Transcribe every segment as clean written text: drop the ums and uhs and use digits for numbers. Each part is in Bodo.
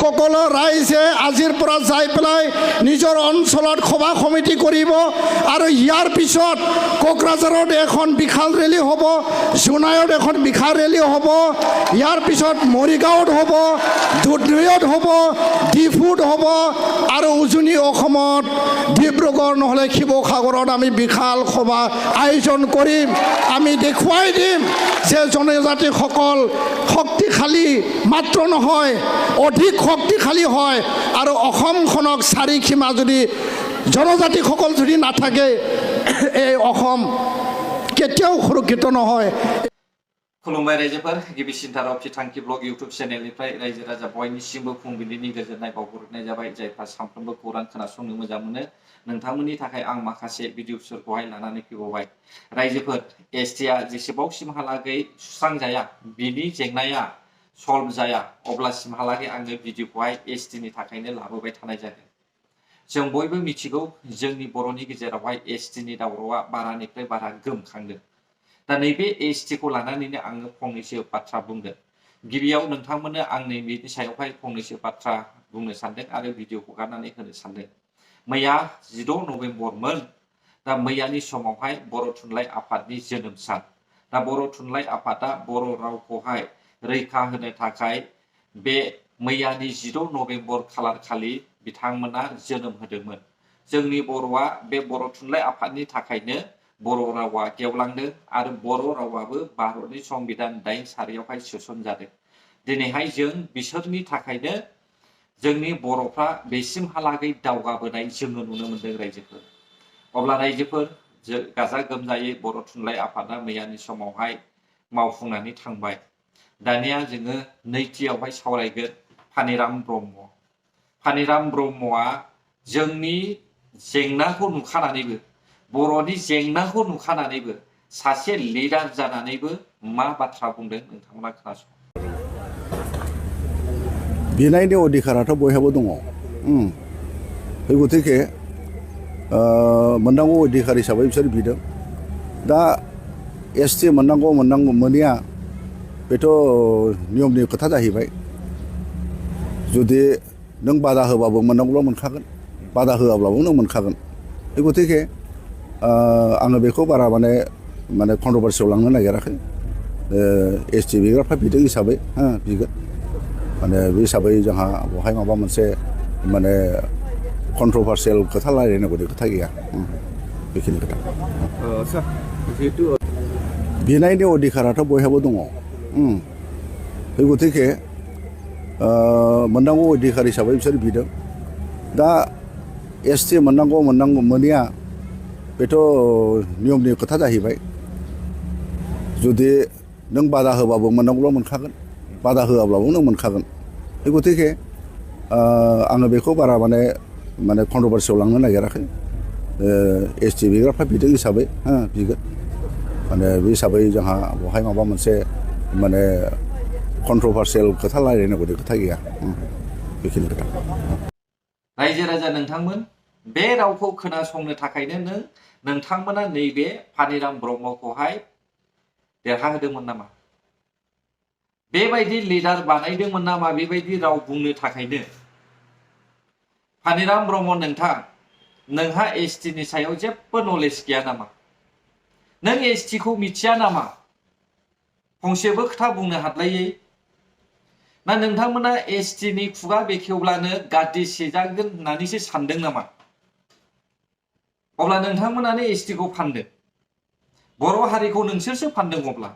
সকলো ৰাইজে আজিৰ পৰা যাই পেলাই নিজৰ অঞ্চলত সভা সমিতি কৰিব আৰু ইয়াৰ পিছত কোকৰাঝাৰত এখন বিশাল ৰেলী হ'ব, জোনাইত এখন বিশাল ৰেলী হ'ব, ইয়াৰ পিছত মৰিগাঁৱত হ'ব, দুধনৈত হ'ব, ডিফুত হ'ব আৰু উজনি অসমত ডিব্ৰুগড় নহ'লে শিৱসাগৰত আমি বিশাল সভা আয়োজন কৰিম। আমি দেখুৱাই দিম যে জনজাতিসকল শক্তিশালী মাত্ৰ নহয়, অধিক শক্তিশালী হয় আৰু অসমখনক চাৰিসীমা যদি জনজাতিসকল যদি নাথাকে এই অসম কেতিয়াও সুৰক্ষিত নহয়। खुलुमबाय रायजोफोर गिबिसिनथाराव फिथांखि ब्लग इउटुब चेनेलनिफ्राय रायजो राजा बयनिसिमबो फुंबिलिनि गोजोननाय बावहरनाय जाबाय। जायफ्रा सानफ्रोमबो खौरां खोनासंनो मोजां मोनो नोंथांमोननि थाखाय आं माखासे भिडिअफोरखौहाय लानानै फैबावबाय। रायजोफोर एसटिआ जेसेबांसिमहालागै सुस्रांजाया, बिनि जेंनाया सल्भ जाया अब्लासिमहालागै आङो भिडिअखौहाय एसटिनि थाखायनो लाबोबाय थानाय जागोन। जों बयबो मिथिगौ जोंनि बर'नि गेजेरावहाय एसटिनि दावरावआ बारानिफ्राय बारा गोमखांदों। दा नैबे एसटिखौ लानानैनो आङो फंनैसो बाथ्रा बुंगोन। गिबियाव नोंथांमोननो आं नैबेनि सायावहाय फंनैसो बाथ्रा बुंनो सानदों आरो भिडिअ हगारनानै होनो सानदों। मैया 16 नभेम्बरमोन। दा मैयानि समावहाय बर' थुनलाइ आफादनि जोनोम सान। दा बर' थुनलाइ आफादा बर' रावखौहाय रैखा होनो थाखाय बे मैयानि 16 नभेम्बर खालार खालि बिथांमोना जोनोम होदोंमोन। जोंनि बर'आ बे बर' थुनलाइ आफादनि थाखायनो बर' रावा गेवलांदों आरो बर' रावाबो भारतनि संबिधान 8 सारियावहाय सोसनजादों। दिनैहाय जों बिसोरनि थाखायनो जोंनि बर'फ्रा बेसिमहालागै दावगाबोनाय जोङो नुनो मोनदों रायजोफोर। अब्ला रायजोफोर गाजा गोमजायै बर' थुनलाइ आफादा मैयानि समावहाय मावफुंनानै थांबाय। दानिया जोङो नैथियावहाय सावरायगोन फानिराम ब्रह्म। फानिराम ब्रह्मआ जोंनि जेंनाखौ नुखानानैबो, बर'नि जेंनाखौ नुखानानैबो सासे लिडार जानानैबो मा बाथ्रा बुंदों नोंथांमोना खोनासं। बिनायनि अधिकाराथ' बयहाबो दङ। बे गतिके मोननांगौ अधिकार हिसाबै बिसोर बिदों। दा एसटि मोननांगौ मोनैया बेथ' नियमनि खोथा जाहैबाय। जुदि नों बादा होबाबो मोननांगौल' मोनखागोन, बादा होआब्लाबो नों मोनखागोन। बे गतिके आङो बेखौ बारा माने कन्ट्रभार्सियाव लांनो नागिराखै। एसटि बिग्राफ्रा बिदों हिसाबै बिगोन। माने बे हिसाबै जोंहा बहाय माबा मोनसे माने कन्ट्रभार्सियेल खोथा रायलायनांगौनि खोथा गैया। बेखिनि खोथा। बिनायनि अधिकाराथ' बयहाबो दङ। बे गतिके मोननांगौ अधिकार हिसाबै बिसोर बिदों। दा एसटि मोननांगौ मोनैया बेथ' नियमनि खोथा जाहैबाय। जुदि नों बादा होबाबो मोननांगौल' मोनखागोन, बादा होआब्लाबो नों मोनखागोन। बे गतिके आङो बेखौ बारा माने कन्ट्रभार्सियाव लांनो नागिराखै। एसटि बिग्राफ्रा बिदों हिसाबै बिगोन। माने बे हिसाबै जोंहा बहाय माबा मोनसे माने कन्ट्रभार्सियेल खोथा रायलायनांगौनि खोथा गैया। बेखिनि खोथा। रायजो राजा नोंथांमोन, बे रावखौ खोनासंनो थाखायनो नोंथांमोना नैबे फानिराम ब्रह्मखौहाय देरहाहोदोंमोन नामा? बेबायदि लिडार बानायदोंमोन नामा बेबायदि राव बुंनो थाखायनो? फानिराम ब्रह्म नोंहा एसटिनि सायाव जेबो नलेज गैया नामा? नों एसटिखौ मिथिया नामा? फंसेबो खोथा बुंनो हाद्लायै? ना नोंथांमोना एसटिनि खुगा बेखेवब्लानो गाद्दि सेजागोन होननानैसो सानदों नामा? अब्ला नोंथांमोनानो एसटिखौ फानदों। बर' हारिखौ नोंसोरसो फानदों। अब्ला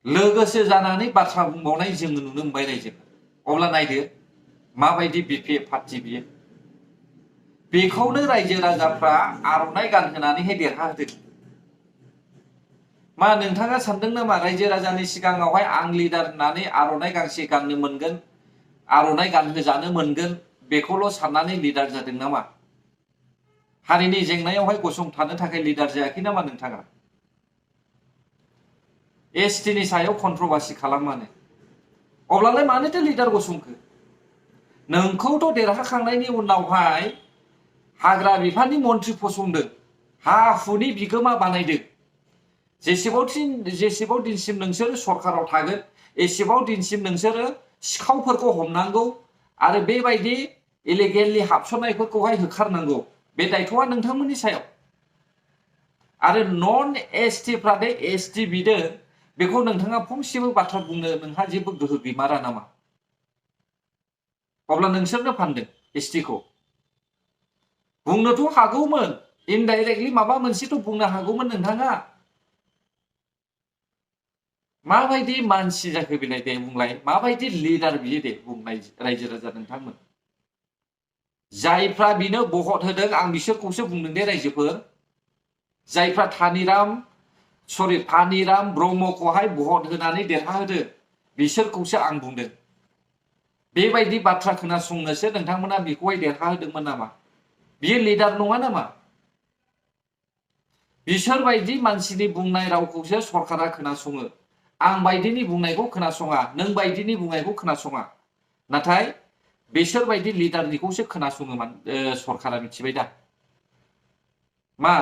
लोगोसे जानानै बाथ्रा बुंबावनाय जोङो नुनो मोनबाय रायजोफोर। अब्ला नायदो माबायदि बिपिएफ पार्टि बियो। बेखौनो रायजो राजाफ्रा आर'नाइ गानहोनानैहाय देरहाहोदों। मा नोंथाङा सानदों नामा रायजो राजानि सिगाङावहाय आं लिडार होननानै आर'नाइ गांसे गाननो मोनगोन, आर'नाइ गानहोजानो मोनगोन, बेखौल' साननानै लिडार जादों नामा? हारिनि जेंनायावहाय गसंथानो थाखाय लिडार जायाखै नामा नोंथाङा? एसटिनि सायाव कन्ट्रभार्सि खालामानो अब्लालाय मानोथो लिडार गसंखो? नोंखौथ' देरहाखांनायनि उनावहाय हाग्रा बिफाननि मन्थ्रि फसंदों, हा हुनि बिगोमा बानायदों। जेसेबां दिनसिम नोंसोरो सरकाराव थागोन एसेबां दिनसिम नोंसोरो सिखावफोरखौ हमनांगौ आरो बेबायदि इलिगेलि हाबसननायफोरखौहाय होखारनांगौ बे दायथ'आ नोंथांमोननि सायाव आरो नन एसटिफ्रा दे एसटि बिदों बेखौ नोंथाङा फंसेबो बाथ्रा बुंनो नोंहा जेबो गोहो गैमारा नामा अब्ला नोंसोरनो फानदों एसटिखौ बुंनोथ' हागौमोन इनडाइरेक्टलि माबा मोनसेथ' बुंनो हागौमोन नोंथाङा माबायदि मानसि जाखो बेलाय दे बुंलाय माबायदि लिडार बियो दे बुंनाय रायजो राजा नोंथांमोन जायफ्रा बिनो भट होदों आं बिसोरखौसो बुंदों दे रायजोफोर जायफ्रा फानिराम ब्रह्मखौहाय भट होनानै देरहाहोदों बिसोरखौसो आं बुंदों बेबायदि बाथ्रा खोनासंनोसो नोंथांमोना बेखौहाय देरहाहोदोंमोन नामा बियो लिडार नङा नामा बिसोरबायदि मानसिनि बुंनाय रावखौसो सरकारा खोनासङो आं बायदिनि बुंनायखौ खोनासङा नों बायदिनि बुंनायखौ खोनासङा नाथाय बिसोरबायदि लिडारनिखौसो खोनासङो सरकारा मिथिबाय दा मा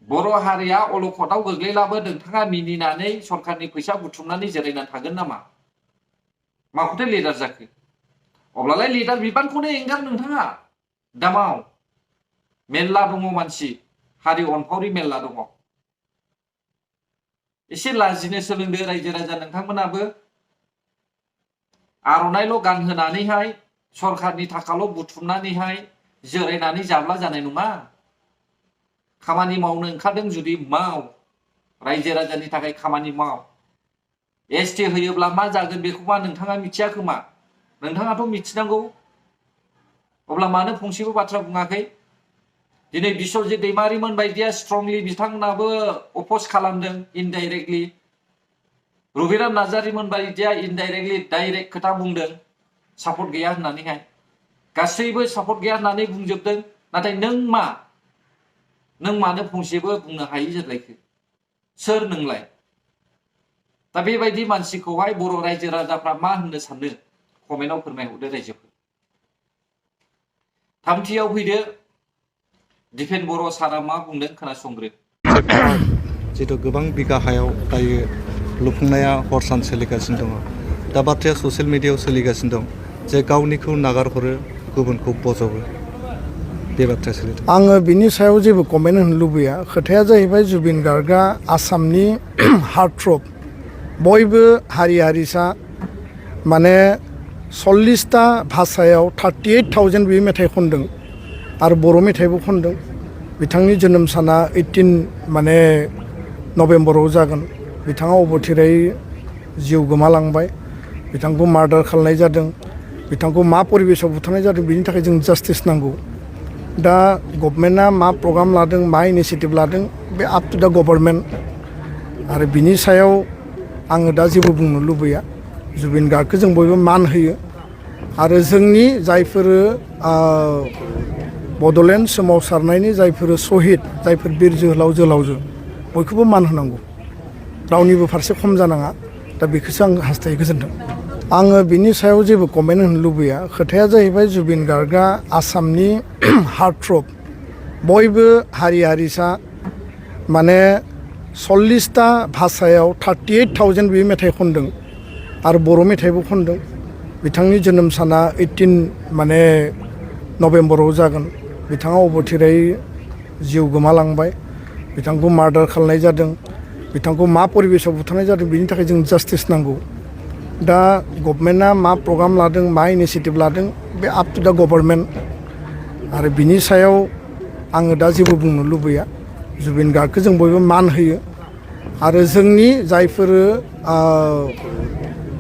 बर' हारिया अलखदाव गोग्लैलाबो नोंथाङा मिनिनानै सरकारनि फैसा बुथुमनानै जिरायनानै थागोन नामा माखौथो लिडार जाखो अब्लालाय लिडार बिबानखौनो एंगार नोंथाङा दामाव मेल्ला दङ मानसि हारि अनफावरि मेल्ला दङ एसे लाजिनो सोलोंदो रायजो राजा नोंथांमोनाबो आर'नाइल' गानहोनानैहाय सरकारनि थाखाल' बुथुमनानैहाय जिरायनानै जाब्ला जानाय नङा खामानि मावनो ओंखारदों जुदि माव रायजो राजानि थाखाय खामानि माव एसटि होयोब्ला मा जागोन बेखौबा नोंथाङा मिथिया खोमा नोंथाङाथ' मिथिनांगौ अब्ला मानो फंसेबो बाथ्रा बुङाखै दिनै बिश्वजित दैमारिमोन बायदिया स्ट्रंलि बिथांमोनाबो अपोज खालामदों इनडाइरेक्टलि रबिराम नार्जारिमोन बायदिया इनडाइरेक्टलि डाइरेक्ट खोथा बुंदों सापर्ट गैया होननानैहाय गासैबो सापर्ट गैया होननानै बुंजोबदों नाथाय नों मानो फंसेबो बुंनो हायि जालायखो सोर नोंलाय दा बेबायदि मानसिखौहाय बर' रायजो राजाफ्रा मा होननो सानो कमेन्टआव फोरमायहरदो रायजोफोर थामथियाव फैदो दिपेन बर' सारा मा बुंदों खोनासंग्रो जिथु गोबां बिगा हायाव दायो लुफुंनाया हर सान सोलिगासिनो दङ दा बाथ्राया ससियेल मिडियायाव सोलिगासिनो दं जे गावनिखौ नागारहरो गुबुनखौ बजबो बे बाथ्राया सोलिदों आङो बिनि सायाव जेबो कमेन्ट होनो लुबैया खोथाया जाहैबाय जुबिन गार्गआ आसामनि हार्टथ्रब बयबो हारि हारिसा माने 40टा भाषायाव 38,000 बे मेथाइ खनदों आरो बर' मेथाइबो खनदों बिथांनि जोनोम साना 18 नभेम्बराव जागोन बिथाङा अबथिरायै जिउ गोमालांबाय बिथांखौ मार्डार खालामनाय जादों बिथांखौ मा परिबेसाव बुथारनाय जादों बिनि थाखाय जों जास्टिस नांगौ दा गभर्नमेन्टआ मा प्रग्राम लादों मा इनिशिएटिभ लादों बे आप टु दा गभर्नमेन्ट आरो बिनि सायाव आङो दा जेबो बुंनो लुबैया जुबिन गार्गखौ जों बयबो मान होयो आरो जोंनि जायफोर बड'लेण्ड सोमावसारनायनि जायफोर सहिद जायफोर बिर जोहोलाव जोहोलावजो बयखौबो मान होनांगौ रावनिबो फारसे खम जानाङा दा बेखौसो आं हास्थायो गोजोन्थों आङो बिनि सायाव जेबो कमेन्ट होनो लुबैया खोथाया जाहैबाय जुबिन गार्गआ आसामनि हार्टथ्रब बयबो हारि हारिसा माने 40टा भाषायाव 38,000 बे मेथाइ खनदों आरो बर' मेथाइबो खनदों बिथांनि जोनोम साना 18 नभेम्बराव जागोन बिथाङा अबथिरायै जिउ गोमालांबाय बिथांखौ मार्डार खालामनाय जादों बिथांखौ मा परिबेसाव बुथारनाय जादों बिनि थाखाय जों जास्टिस नांगौ दा गभर्नमेन्टआ मा प्रग्राम लादों मा इनिशिएटिभ लादों बे आप टु दा गभर्नमेन्ट आरो बिनि सायाव आङो दा जेबो बुंनो लुबैया जुबिन गार्गखौ जों बयबो मान होयो आरो जोंनि जायफोर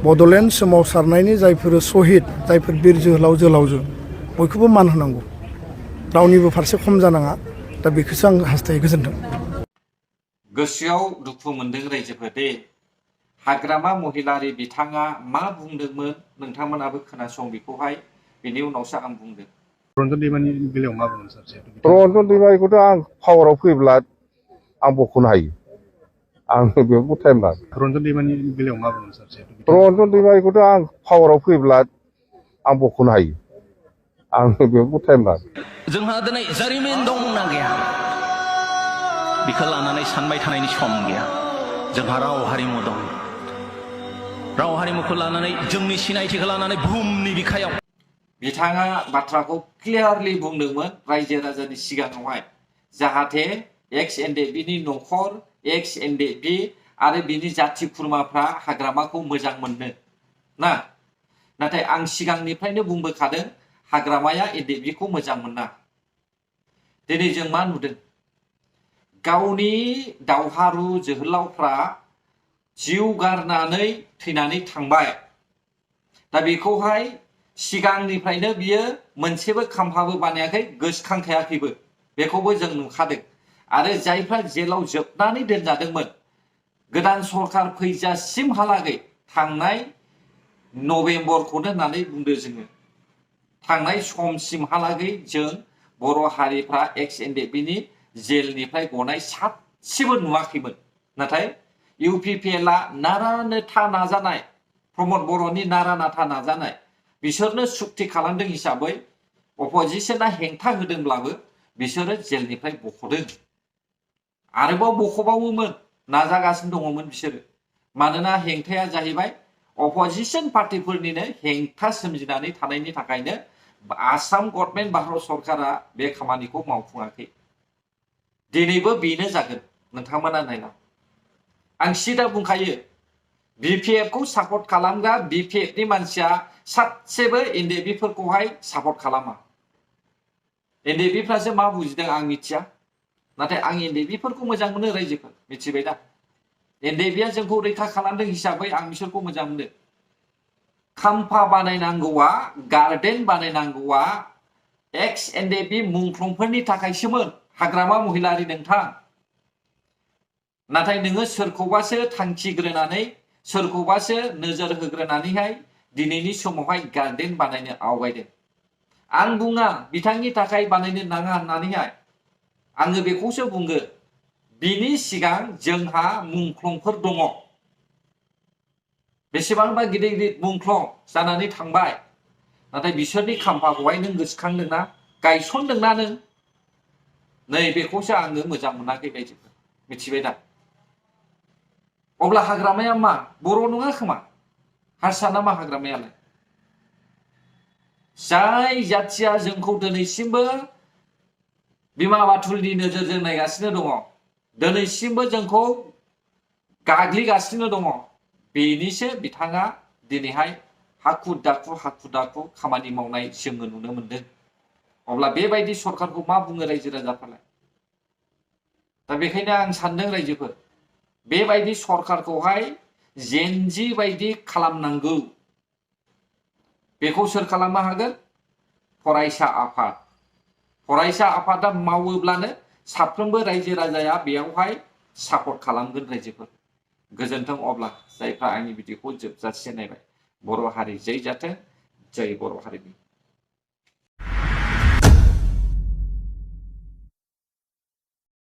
बड'लेण्ड सोमावसारनायनि जायफोर सहिद जायफोर बिर जोहोलाव जोहोलावजो बयखौबो मान होनांगौ रावनिबो फारसे खम जानाङा दा बेखौसो आं हास्थायो गोजोन्थों गोसोआव दुखु मोनदों रायजोफोर दे हाग्रामा महिलारि बिथाङा मा बुंदोंमोन नोंथांमोनाबो खोनासं बेखौहाय बेनि उनावसो आं बुंदों रन्जन दैमारिनि बेलायाव मा बुंनो सार रन्जन दैमारिखौथ' आं पावाराव फैब्ला आं बख'नो हायो आं बेयाव टाइम लादों रन्जन दैमारिनि बेलायाव मा बुंनो सार रन्जन दैमारिखौथ' आं पावाराव फैब्ला आं बख'नो हायो आं बेयाव टाइम लादों जोंहा दिनै जारिमिन दंना गैया बेखौ लानानै सानबाय थानायनि सम गैया जोंहा राव हारिमु दं राव हारिमुखौ लानानै जोंनि सिनायथिखौ लानानै बुहुमनि बिखायाव बिथाङा बाथ्राखौ क्लियारलि बुंदोंमोन रायजो राजानि सिगाङावहाय जाहाथे एक्स एनडेबिनि न'खर एक्स एनडेबि आरो बिनि जाथि खुरमाफ्रा हाग्रामाखौ मोजां मोनो ना नाथाय आं सिगांनिफ्रायनो बुंबोखादों हाग्रामाया एनडेबिखौ मोजां मोना दिनै जों मा नुदों गावनि दावहारु जोहोलावफ्रा जिउ गारनानै थैनानै थांबाय दा बेखौहाय सिगांनिफ्रायनो बियो मोनसेबो खाम्फाबो बानायाखै गोसोखांखायाखैबो बेखौबो जों नुखादों आरो जायफ्रा जेलाव जोबनानै दोनजादोंमोन गोदान सरखार फैजासिमहालागै थांनाय नभेम्बरखौनो होननानै बुंदो जोङो थांनाय समसिमहालागै जों बर' हारिफ्रा एक्स एनडेबिनि जेलनिफ्राय गनाय सासेबो नुवाखैमोन नाथाय इउपिपिएलआ नारा नाथा नाजानाय प्रमद बर'नि नारा नाथा नाजानाय बिसोरनो सुक्ति खालामदों हिसाबै अपोजिशना हेंथा होदोंब्लाबो बिसोरो जेलनिफ्राय बख'दों आरोबाव बख'बावोमोन नाजागासिनो दङमोन बिसोरो मानोना हेंथाया जाहैबाय अपोजिशन पार्टिफोरनिनो हेंथा सोमजिनानै थानायनि थाखायनो आसाम गभर्नमेन्ट भारत सरकारा बे खामानिखौ मावफुङाखै दिनैबो बेनो जागोन नोंथांमोना नायना आं सिदा बुंखायो बिपिएफखौ सापर्ट खालामग्रा बिपिएफनि मानसिया सासेबो एनडेबिफोरखौहाय सापर्ट खालामा एनडेबिफ्रासो मा बुजिदों आं मिथिया नाथाय आं एनडेबिफोरखौ मोजां मोनो रायजोफोर मिथिबाय दा एनडेबिया जोंखौ रैखा खालामदों हिसाबै आं बिसोरखौ मोजां मोनो खाम्फा बानायनांगौआ गार्डेन बानायनांगौआ एक्स एनडेबि मुंख्लंफोरनि थाखायसोमोन हाग्रामा महिलारि नोंथां नाथाय नोङो सोरखौबासो थांखिग्रोनानै सोरखौबासो नोजोर होग्रोनानैहाय दिनैनि समावहाय गार्डेन बानायनो आवगायदों आं बुङा बिथांनि थाखाय बानायनो नाङा होननानैहाय आङो बेखौसो बुंगोन बिनि सिगां जोंहा मुंख्लंफोर दङ बेसेबांबा गिदिर गिदिर मुंख्लं जानानै थांबाय नाथाय बिसोरनि खाम्फाखौहाय नों गोसोखांदोंना गायसनदोंना नों नै बेखौसो आङो मोजां मोनाखै बायदिफोर मिथिबाय दा अब्ला हाग्रामाया मा बर' नङा खोमा हारसा नामा हाग्रामायालाय जाय जाथिया जोंखौ दिनैसिमबो बिमा बाथुलनि नोजोरजों नायगासिनो दङ दिनैसिमबो जोंखौ गाग्लिगासिनो दङ बेनिसो बिथाङा दिनैहाय हाखु दाखु खामानि मावनाय जोङो नुनो मोनदों अब्ला बेबायदि सरकारखौ मा बुङो रायजो राजाफ्रालाय दा बेखायनो आं सानदों रायजोफोर बेबायदि सरकारखौहाय जेनजि बायदि खालामनांगौ बेखौ सोर खालामनो हागोन फरायसा आफादा मावोब्लानो साफ्रोमबो रायजो राजाया बेयावहाय सापर्ट खालामगोन रायजोफोर गोजोन्थों अब्ला जायफ्रा आंनि भिडिअखौ जोबजासे नायबाय बर' हारि जै जाथों जै बर' हारिनि